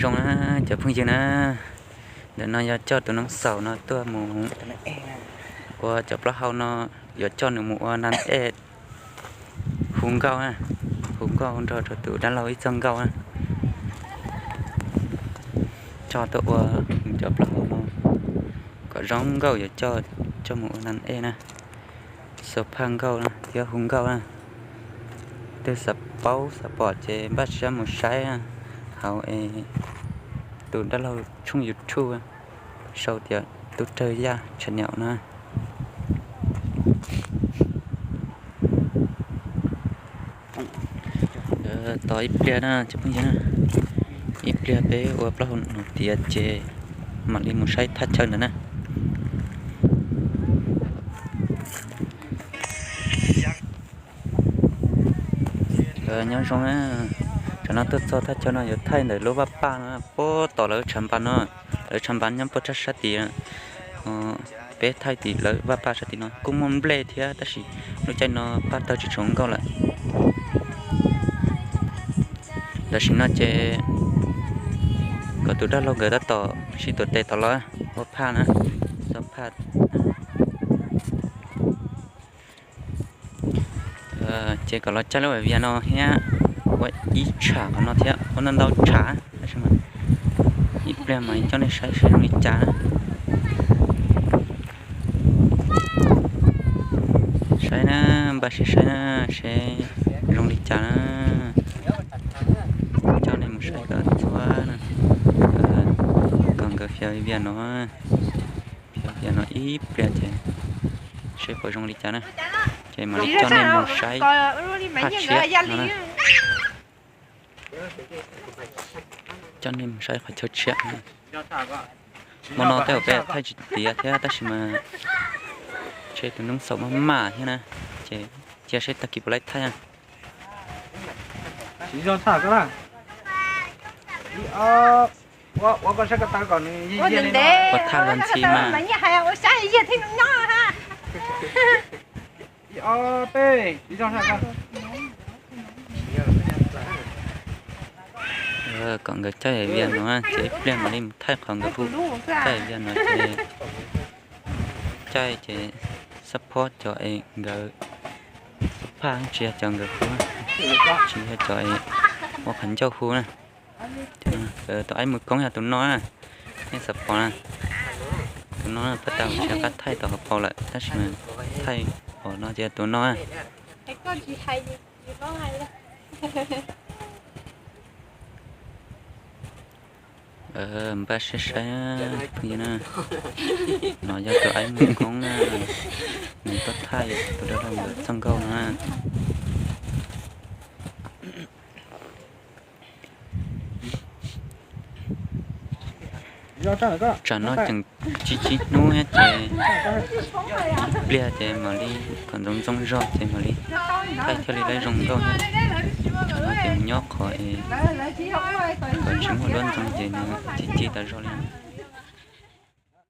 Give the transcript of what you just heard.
Rooj na, cov phooj ywg na, ntawm no yog coj tus noov xaum no tuaj mus ua cov plaub hau no, yuav coj nws mus ua nas ej hu nkauj na, hu nkauj nrog rau tus dab laug ib txoj nkauj na. Coj tuaj ua cov plaub hau no kom zoo nkauj yuav coj, coj mus ua nas ej na, xuas phaj nkauj na thiab hu nkauj na. Leej twg xav paub xav pom ces npaj siab mus saib hauv es tus dab laug tshooj YouTube sau tias Tub Rawg Yaj channel no. Tos ib pliag na cov phooj ywg na, ib pliag peb ua plaub hau no tiav ces mam li mus saib thaj chaw ntawd na. Nyob zoo na, tsam no tuaj txog thaj chaw no yuav thaij ntawm lub vaj paj no, puag tom lawv tshav npas no, lawv tshav npas nyob puag sab tid. Peb thaij tim lawv vaj paj sab tim no kuj muaj nplej thiab tab sis lub caij no paj tawg tsis tshua nkauj lawm. Tam sim no ces kom tus dab laug nkawd tab tom sib tuav tes tom los ua phaj na, txog phaj. Ces kom los caij lub vias no thiab, ua ib tsham qhov no thiab ua ntau ntau tsham, ib pliag mas coj nej saib saib zoo li cas na. Saib na, npaj siab saib na, seb zoo li cas na. Coj nej mus saib kom txhua na, kom nkawd fiav vias no, fiav vias no ib pliag ces seb puas zoo li cas na. Ces mam li coj nej mus saib phaj tshiab no na. Coj nej mus saib qhov chaw tshiab. Hmo no tej zaum peb thaij tsis tiav thiab tab sis mas ntshe tus noob xaum maj maj thiab na, ces cia seb tag kis puas laib thaij. Ua thaj los ntxhi mas. Kom nkawd caij vias no ces ib pliag mam li mus thaij qhov nkawd hu caij vias no ces caij ces xab phob cov es nkawd xab phaj tsis yog cov nkawd hu, tsis yog cov es ua qhov ncauj hu na. Tus aib mus koob yog tus no na, nej xav pom na. Tus no pab tas tsis qab thaij tom hauv paus lawm tab sis mas thaij pom no ces tus no na. Npaj siab saib na, no yog tus aib mus koob na, nws tuaj thaij tus dab laug nkawd txoj nkauj no na. Tsam no tseem tsib tsib hnub thiab ces ib pliag ces mam li kom ntxoov ntxoo zog ces mam li thaij thiaj li lawv zoo nkauj thiab. Tsam no ces nyob qhov es kom tsis muaj duab ntxoo ces nws ci ci tas zog li.